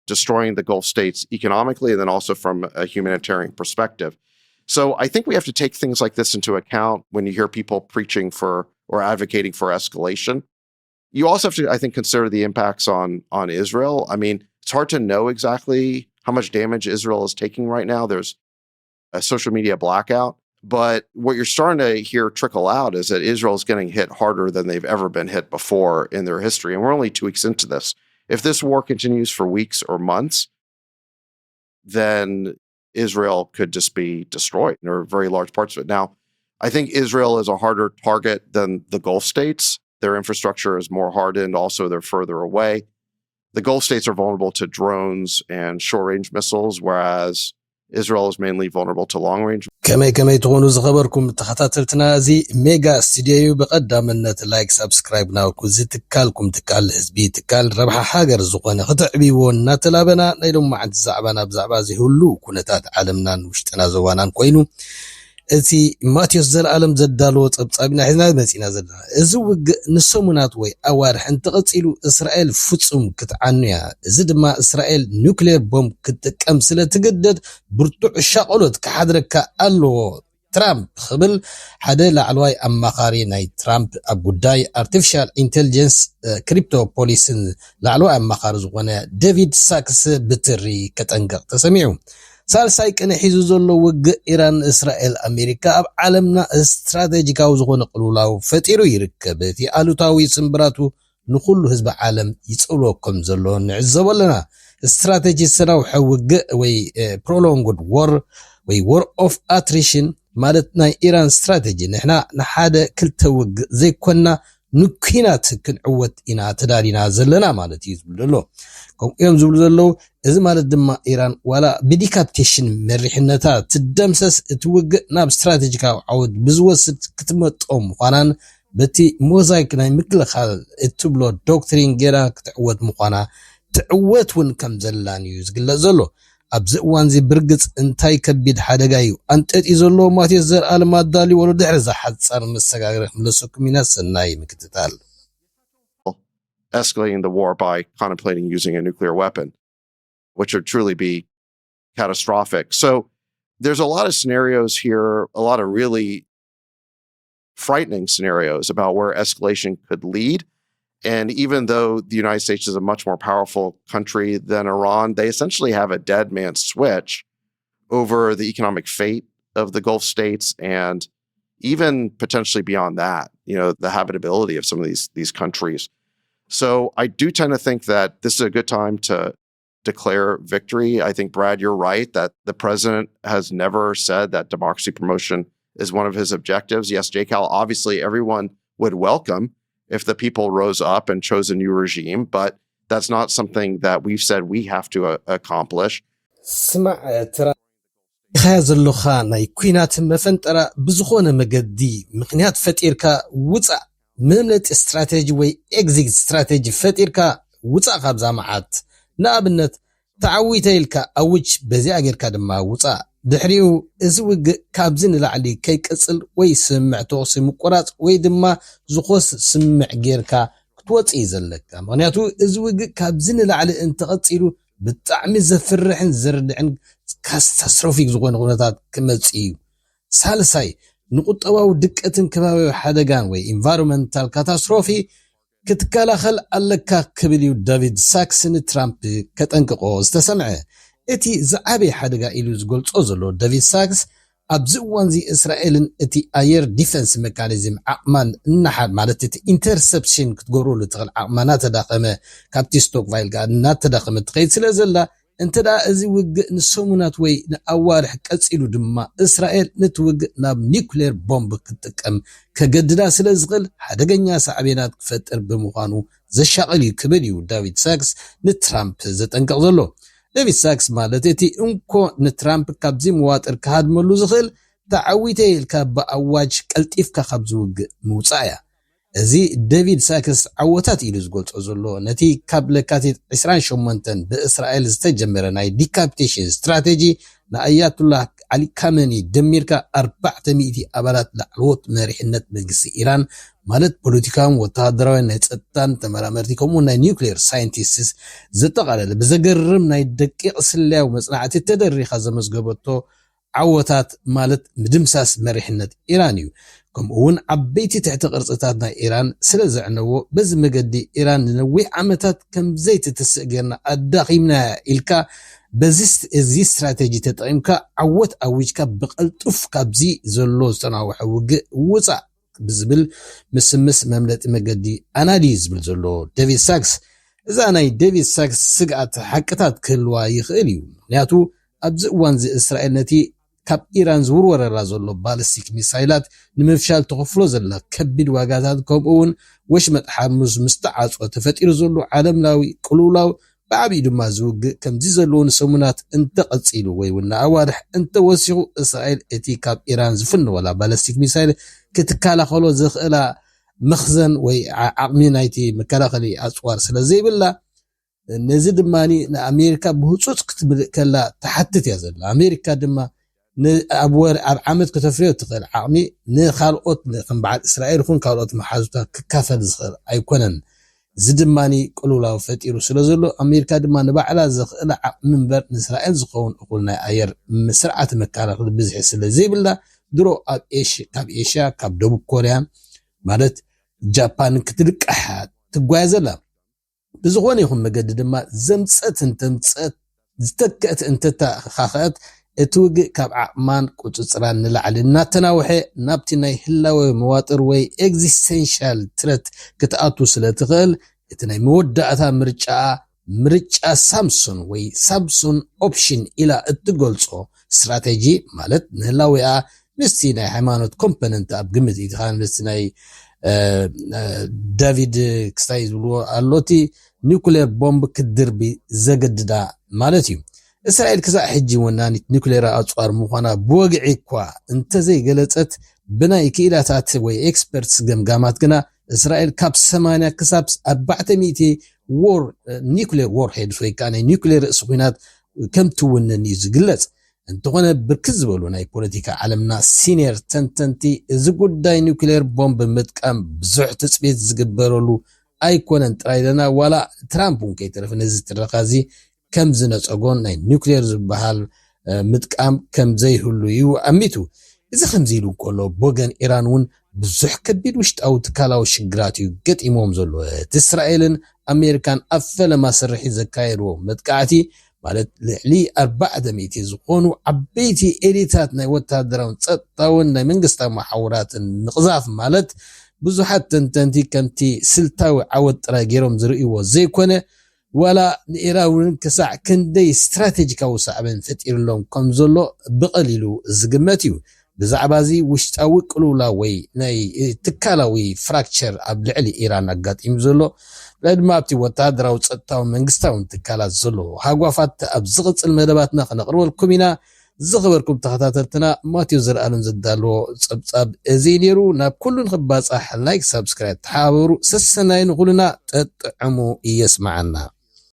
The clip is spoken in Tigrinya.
destroying the Gulf states economically and then also from a humanitarian perspective. So I think we have to take things like this into account when you hear people preaching for or advocating for escalation. You also have to, I think, consider the impacts on on Israel. I mean, it's hard to know exactly how much damage Israel is taking right now. There's a social media blackout, but what you're starting to hear trickle out is that Israel is getting hit harder than they've ever been hit before in their history. And we're only two weeks into this. If this war continues for weeks or months, then Israel could just be destroyed, or very large parts of it. Now, I think Israel is a harder target than the Gulf states. Their infrastructure is more hardened. Also, they're further away. The Gulf states are vulnerable to drones and short range missiles, whereas Israel is mainly vulnerable to long range. ከመይ ከመይ ትኾኑ ዝኸበርኩም ተኸታተልትና፣ እዚ ሜጋ ስቱዲዮ እዩ። ብቐዳምነት ላይክ፣ ሳብስክራይብ ናውኩ፣ እዚ ትካልኩም፣ ትካል ህዝቢ፣ ትካል ረብሓ ሃገር ዝኾነ ክትዕብይዎ እናተላበና፣ ናይ ሎማዓንቲ ዛዕባና ብዛዕባ እዚ ህሉው ኩነታት ዓለምናን ውሽጥና ዞባናን ኮይኑ፣ እቲ ማቴዎስ ዘልኣለም ዘዳለዎ ጸብጻብ ኢና ሒዝና መጺና ዘለና። እዚ ውግእ ንሰሙናት ወይ ኣዋርሕ እንተቐጺሉ፣ እስራኤል ፍጹም ክትዓኑ እያ። እዚ ድማ እስራኤል ኑክሌር ቦምብ ክትጥቀም ስለ ትግደድ፣ ብርቱዕ ሻቐሎት ክሓድረካ ኣለዎ ትራምፕ፣ ክብል ሓደ ላዕለዋይ ኣማኻሪ ናይ ትራምፕ ኣብ ጉዳይ ኣርቲፊሻል ኢንቴሊጀንስ፣ እ፣ ክሪፕቶ ፖሊስን ላዕለዋይ ኣማኻሪ ዝኾነ ዴቪድ ሳክስ ብትሪ ከጠንቅቕ ተሰሚዑ። ሳልሳይ ቅነ ሒዙ ዘሎ ውግእ ኢራን፣ እስራኤል፣ ኣሜሪካ ኣብ ዓለምና ስትራቴጂካዊ ዝኾነ ቅልውላው ፈጢሩ ይርከብ። እቲ ኣሉታዊ ስምብራቱ ንኹሉ ህዝቢ ዓለም ይጽልዎ ከም ዘሎ ንዕዘቦ ኣለና። ስትራቴጂ ዝተናውሐ ውግእ ወይ፣ እ፣ ፕሮሎንግድ ዎር ወይ ዎር ኦፍ ኣትሪሽን ማለት ናይ ኢራን ስትራቴጂ፣ ንሕና ንሓደ ክልተ ውግእ ዘይኮንና ንኲናት ክንዕወት ኢና ተዳሊና ዘለና ማለት እዩ ዝብል ዘሎ። ከምኡ እዮም ዝብሉ ዘለዉ። እዚ ማለት ድማ ኢራን ዋላ ብዲካፕቴሽን መሪሕነታ ትደምሰስ፣ እቲ ውግእ ናብ ስትራቴጂካዊ ዓወት ብዝወስድ ክትመጦ ምዃናን በቲ ሞዛይክ ናይ ምክልኻል እትብሎ ዶክትሪን ጌራ ክትዕወት ምዃና፣ ትዕወት እውን ከም ዘላን እዩ ዝግለጽ ዘሎ። ኣብዚ እዋን እዚ ብርግጽ እንታይ ከቢድ ሓደጋ እዩ ኣንጠጢ ዘሎ? ማቴዎስ ዘርኣለም ኣዳልዎ ኣሎ። ድሕሪ እዛ ሓጻር መሰጋገሪ ክምለሰኩም ኢና። ሰናይ ምክትታል። Escalating the war by contemplating using a nuclear weapon, which would truly be catastrophic. So there's a lot of scenarios here, a lot of really frightening scenarios about where escalation could lead. And even though the United States is a much more powerful country than Iran, they essentially have a dead man's switch over the economic fate of the Gulf states and even potentially beyond that, you know, the habitability of some of these these countries. So I do tend to think that this is a good time to declare victory. I think, Brad, you're right that the president has never said that democracy promotion is one of his objectives. Yes, Jay Cal, obviously everyone would welcome if the people rose up and chose a new regime, but that's not something that we've said we have to uh, accomplish. ስማዕ ትራምፕ፣ ኢኻያ ዘሎኻ ናይ ኲናት መፈንጠራ ብዝኾነ መገዲ ምኽንያት ፈጢርካ ውፃእ። መምለጢ ስትራቴጂ ወይ ኤግዚት ስትራቴጂ ፈጢርካ ውፃእ ካብዛ መዓት። ንኣብነት፣ ተዓዊተ ኢልካ ኣውጅ፣ በዚኣ ጌርካ ድማ ውፃእ። ድሕሪኡ እዚ ውግእ ካብዚ ንላዕሊ ከይቅፅል ወይ ስምምዕ ተኹሲ ምቁራፅ ወይ ድማ ዝኾስ ስምምዕ ጌርካ ክትወፅእ እዩ ዘለካ። ምኽንያቱ እዚ ውግእ ካብዚ ንላዕሊ እንተቐፂሉ ብጣዕሚ ዘፍርሕን ዘርድዕን ካታስትሮፊክ ዝኾነ ኩነታት ክመፅእ እዩ። ሳልሳይ፣ ንቁጠባዊ ድቀትን ከባቢያዊ ሓደጋን ወይ ኢንቫይሮንመንታል ካታስትሮፊ ክትከላኸል ኣለካ ክብል እዩ ዳቪድ ሳክስ ንትራምፕ ከጠንቅቆ ዝተሰምዐ። እቲ ዝዓበየ ሓደጋ ኢሉ ዝገልጾ ዘሎ ዳቪድ ሳክስ ኣብዚ እዋን እዚ እስራኤልን እቲ ኣየር ዲፈንስ መካኒዝም ዓቕማን እናሓ ማለት እቲ ኢንተርሰፕሽን ክትገብረሉ ትኽእል ዓቕማ እናተዳኸመ ካብቲ ስቶክ ቫይል ጋር እናተዳኸመ ትኸይድ ስለ ዘላ እንተ ደኣ እዚ ውግእ ንሰሙናት ወይ ንኣዋርሕ ቀጺሉ ድማ እስራኤል ነቲ ውግእ ናብ ኒውክሌር ቦምብ ክትጥቀም ከገድዳ ስለ ዝኽእል ሓደገኛ ሳዕቤናት ክፈጥር ብምዃኑ ዘሻቕል እዩ ክብል እዩ ዳቪድ ሳክስ ንትራምፕ ዘጠንቅቕ ዘሎ። ዴቪድ ሳክስ ማለት እቲ እንኮ ንትራምፕ ካብዚ መዋጥር ክሃድመሉ ዝኽእል ተዓዊተ ኢልካ ብኣዋጅ ቀልጢፍካ ካብ ዝውግእ ምውፃእ እያ። እዚ ዴቪድ ሳክስ ዓወታት ኢሉ ዝገልጾ ዘሎ ነቲ ካብ ለካቲት ዕስራን ሸሞንተን ብእስራኤል ዝተጀመረ ናይ ዲካፒቴሽን ስትራቴጂ ንኣያቱላህ ዓሊ ካመኒ ደሚርካ ኣርባዕተ ሚእቲ ኣባላት ላዕለዎት መሪሕነት መንግስቲ ኢራን ማለት ፖለቲካውን ወተሃደራውያን ናይ ጸጥታን ተመራመርቲ ከምኡ ናይ ኒውክሌር ሳይንቲስትስ ዘጠቓለለ ብዘገርም ናይ ደቂቕ ስለያዊ መጽናዕቲ ተደሪኻ ዘመዝገበቶ ዓወታት ማለት ምድምሳስ መሪሕነት ኢራን እዩ። ከምኡ እውን ዓበይቲ ትሕቲ ቅርጽታት ናይ ኢራን ስለ ዘዕነዎ በዚ መገዲ ኢራን ንነዊሕ ዓመታት ከም ዘይትትስእ ጌርና ኣዳኺምናያ ኢልካ በዚ እዚ ስትራቴጂ ተጠቒምካ ዓወት ኣዊጅካ ብቐልጡፍ ካብዚ ዘሎ ዝተናውሐ ውግእ ውፃእ ብዝብል ምስምስ መምለጢ መገዲ ኣናድዩ ዝብል ዘሎ ዴቪድ ሳክስ። እዛ ናይ ዴቪድ ሳክስ ስግኣት ሓቅታት ክህልዋ ይኽእል እዩ። ምክንያቱ ኣብዚ እዋን እዚ እስራኤል ነቲ ካብ ኢራን ዝውርወረላ ዘሎ ባሊስቲክ ሚሳይላት ንምፍሻል ተኸፍሎ ዘላ ከቢድ ዋጋታት ከምኡ እውን ወሽመጥ ሓርሙዝ ምስ ተዓፅወ ተፈጢሩ ዘሎ ዓለምላዊ ቅልውላው ብዓብዩ ድማ ዝውግእ ከምዚ ዘለዉ ንሰሙናት እንተቐፂሉ ወይ እውን ንኣዋርሕ እንተወሲኹ እስራኤል እቲ ካብ ኢራን ዝፍንወላ ባሊስቲክ ሚሳይል ክትከላኸሎ ዝኽእላ መኽዘን ወይ ዓቕሚ ናይቲ መከላኸሊ ኣፅዋር ስለ ዘይብላ ነዚ ድማ ንኣሜሪካ ብህፁፅ ክትምልእ ከላ ትሓትት እያ ዘላ። ኣሜሪካ ድማ ኣብ ዓመት ከተፍርዮ ትኽእል ዓቕሚ ንካልኦት ከም በዓል እስራኤል ይኹን ካልኦት መሓዙታ ክካፈል ዝኽእል ኣይኮነን። እዚ ድማ ቅልውላው ፈጢሩ ስለ ዘሎ ኣሜሪካ ድማ ንባዕላ ዘኽእላ ዓቕሚ እምበር ንእስራኤል ዝኸውን እኹል ናይ ኣየር ስርዓት መከላኸሊ ብዝሒ ስለ ዘይብላ ድሮ ኣብ ካብ ኤሽያ ካብ ደቡብ ኮርያ ማለት ጃፓን ክትልቃሕ ትጓየ ዘላ። ብዝኾነ ይኹን መገዲ ድማ ዘምፀት እንተምፀት ዝተክአት እንተተኻኸአት እቲ ውግእ ካብ ዓቕማን ቁፅፅራን ንላዕሊ እናተናውሐ ናብቲ ናይ ህላወ መዋጥር ወይ ኤግዚስቴንሻል ትረት ክትኣቱ ስለ ትኽእል እቲ ናይ መወዳእታ ምርጫኣ ምርጫ ሳምሶን ወይ ሳምሶን ኦፕሽን ኢላ እትገልፆ ስትራቴጂ ማለት ንህላዊኣ ምስቲ ናይ ሃይማኖት ኮምፖነንት ኣብ ግምት ኢትኻ ምስቲ ናይ ዳቪድ ክስታይ ዝብልዎ ኣሎ እቲ ኒኩሌር ቦምብ ክትድርቢ ዘገድዳ ማለት እዩ። እስራኤል ክሳዕ ሕጂ ወናኒት ኒኩሌር ኣፅዋር ምዃና ብወግዒ እኳ እንተዘይገለፀት ብናይ ክኢላታት ወይ ኤክስፐርትስ ገምጋማት ግና እስራኤል ካብ ሰማንያ ክሳብ ኣርባዕተ ሚእቲ ኒኩሌር ዎርሄድስ ወይ ከዓ ናይ ኒኩሌር ርእሲ ኩናት ከም ትውንን እዩ ዝግለፅ። እንተኾነ ብርክት ዝበሉ ናይ ፖለቲካ ዓለምና ሲኒየር ተንተንቲ እዚ ጉዳይ ኒኩሌር ቦምብ ምጥቃም ብዙሕ ትፅቢት ዝግበረሉ ኣይኮነን ጥራይ ኢለና ዋላ ትራምፕ እውን ከይተረፈ ነዚ ትረኻ እዚ ከም ዝነፀጎን ናይ ኒኩሌር ዝበሃል ምጥቃም ከም ዘይህሉ እዩ ኣሚቱ። እዚ ከምዚ ኢሉ እንከሎ ብወገን ኢራን እውን ብዙሕ ከቢድ ውሽጣዊ ትካላዊ ሽግራት እዩ ገጢሞም ዘሎ። እቲ እስራኤልን ኣሜሪካን ኣብ ፈለማ ስርሒት ዘካየድዎ መጥቃዕቲ ማለት ልዕሊ ኣርባዕተ ሚእቲ ዝኾኑ ዓበይቲ ኤሊታት ናይ ወታደራውን ጸጥታውን ናይ መንግስታዊ መሓውራትን ምቕዛፍ ማለት ብዙሓት ተንተንቲ ከምቲ ስልታዊ ዓወት ጥራይ ገይሮም ዝርእይዎ ዘይኮነ ዋላ ንኢራን እውን ክሳዕ ክንደይ ስትራቴጂካዊ ሳዕቤን ፈጢርሎም ከም ዘሎ ብቐሊሉ ዝግመት እዩ። ብዛዕባ እዚ ውሽጣዊ ቅልውላው ወይ ናይ ትካላዊ ፍራክቸር ኣብ ልዕሊ ኢራን ኣጋጢሙ ዘሎ ብፍላይ ድማ ኣብቲ ወተሃደራዊ ጸጥታዊ መንግስታውን ትካላት ዘሎ ሃጓፋት ኣብ ዝቕጽል መደባትና ክነቕርበልኩም ኢና። ዝኸበርኩም ተኸታተልትና ማቴዎ ዘርኣለም ዘዳለዎ ጸብጻብ እዚ ነይሩ። ናብ ኩሉ ንኽባጻሕ ላይክ ሳብስክራይብ ተሓባበሩ። ሰሰናይ ንኹልና ጠጥዕሙ እየስማዓና።